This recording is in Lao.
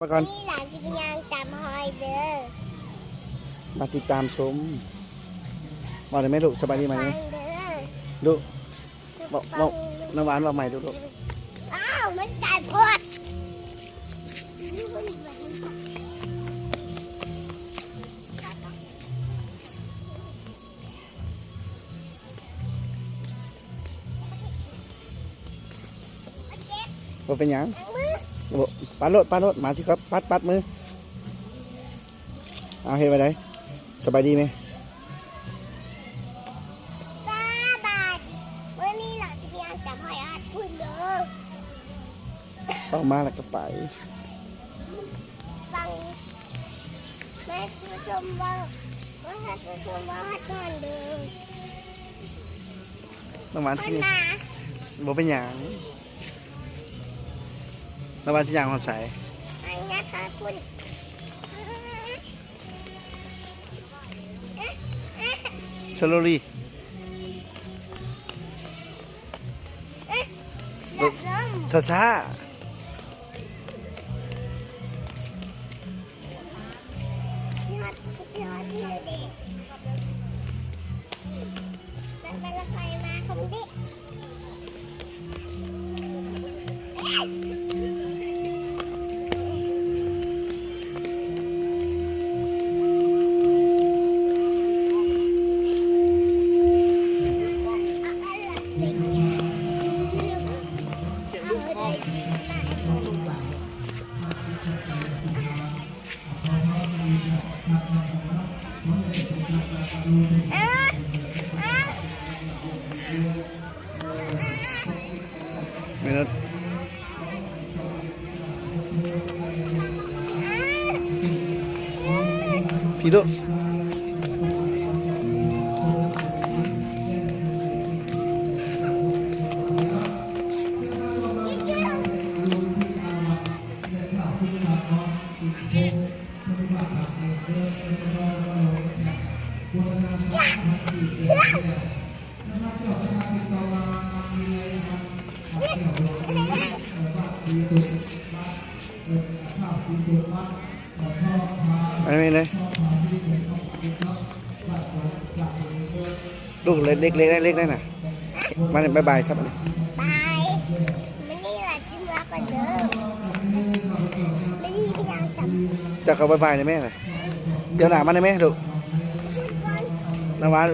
ມາກ່ອນ ນີ້ຫຼານຊິໄປຍ່າງຕາມຮອຍເດີ ມາຕິດຕາມຊົມ. ເວົ້າໄດ້ໄໝລູກ? ສະບາຍດີໄໝ ຟັງເດີ ລູກ? ເວົ້າ ເວົ້າ ນ້ຳຫວານເວົ້າໃໝ່ດູລູກ. ອ້າວ ມັນກັດໂພດ. ບໍ່ເປັນຫຍັງ ບໍ່ ປາດໂລດ ປາດໂລດ ໝາຊິກັດ ປັດ ປັດມື. ເອົາ ເຮັດໄວ້ໃດ? ສະບາຍດີແມ່. ສະບາຍດີ ມື້ນີ້ເຮົາຊິໄປຫາຈັບຫອຍອາດພຸ້ນເດີ. ເຂົ້າມາແລ້ວກໍໄປ. ຟັງແມ່ຜູ້ຊົມເວົ້າ ວ່າໃຫ້ຜູ້ຊົມເວົ້າໃຫ້ກ່ອນເດີ. ນ້ຳຫວານຊິ ບໍ່ເປັນຫຍັງ. ນ້ຳຫວານຊິຍ່າງຮອດໃສ? ຍ່າງຮອດພຸ້ນ. Slowly. ຢ່າລົງ ຊ້າໆ. ພີ່ໂດ. ອັນນີ້ເລີຍ ລູກເລັກໆ ເລັກໆ ເລັກໆ ນັ້ນນະ. ມາ ບາຍບາຍຊະ ບາຍ ບາຍ. ມື້ນີ້ລະຊິເມືອກ່ອນເດີ ມື້ນີ້ໄປຍ່າງຕາມ. ເຈົ້າກໍບາຍບາຍໃຫ້ແມ່ລະ ດຽວໜ້າມາໃຫ້ແມ່ລູກ. ນະຫວານ